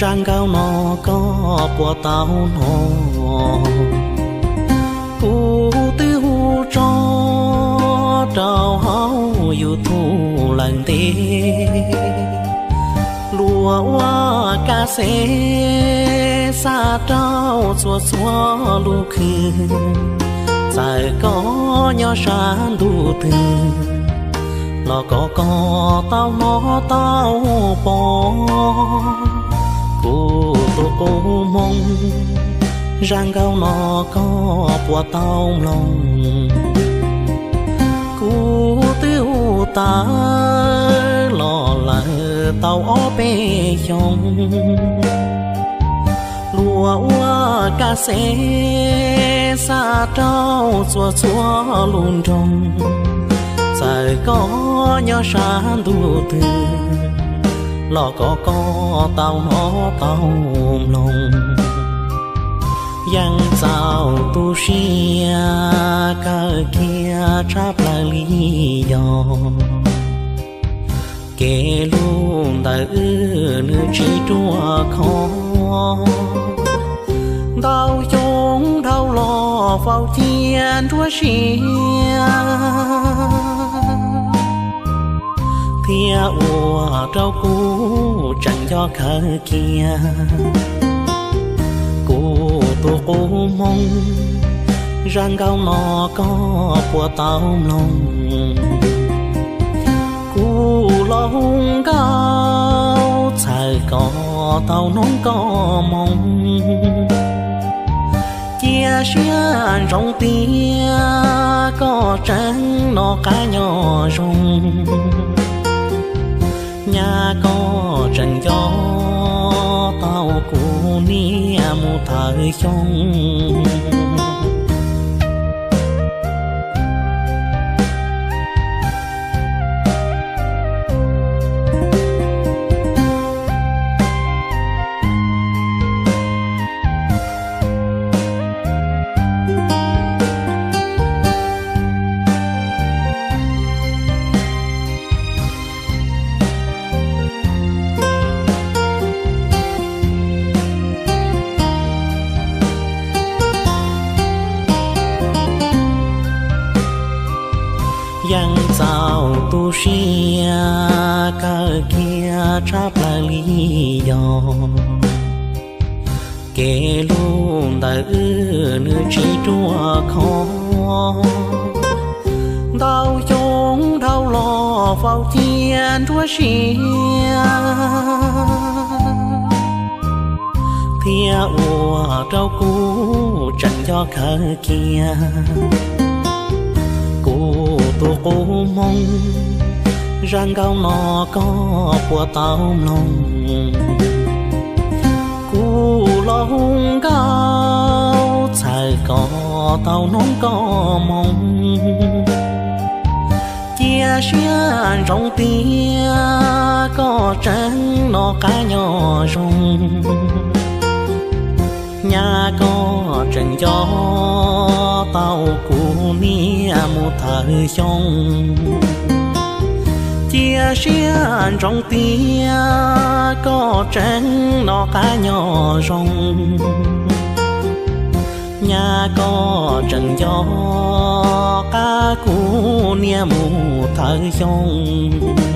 Zaj nkauj no koj puas tau hnov? Kuv twb hu tso rau hauv YouTube lawm ntev, luag ua kas xev xa rau txhua txhua lub khw. Txawm koj nyob sab ntuj twg los kom koj tau hnov tau pom kuv tus qub hmoob. Zaj nkauj no koj puas tau mloog? Kuv twb hu tawm los lawm tau ob peb xyoos, luag ua kas xev xa rau txhua txhua lub nroog. Txawm koj nyob sab ntuj twg los kom koj tau hnov tau mloog. Yeej txaus tu siab kawg kiag tshaj plaws li yog kev hlub ntawm wb nws tsis ruaj khov. Ntau xyoo dhau los faus cia nruab siab, thiaj ua rau kuv tseem nco kawg kiag kuv tus qub hmoob. Zaj nkauj no koj puas tau mloog? Kuv los hu nkauj txhawm kom tau hnov koj moo. Cia siab ntsoov tias koj tseem noj qab nyob zoo, nyaj koj tseem nco tau kuv niam mus thawm xyoo. Yeej txaus tu siab kawg kiag tshaj plaws li yog kev hlub ntawm wb nws tsis ruaj khov. Ntau xyoo dhau los faus cia nruab siab, thiaj ua rau kuv tseem nco kawg kiag kuv tus qub hmoob. Zaj nkauj no koj puas tau mloog? Kuv los hu nkauj txhawm kom tau hnov koj moo. Cia siab ntsoov tias koj tseem noj qab nyob zoo, nyaj koj tseem nco tau kuv niam mus thawm xyoo. Cia siab ntsoov tias koj tseem noj qab nyob zoo, nyaj koj tseem nco qab kuv niam mus thawm xyoo.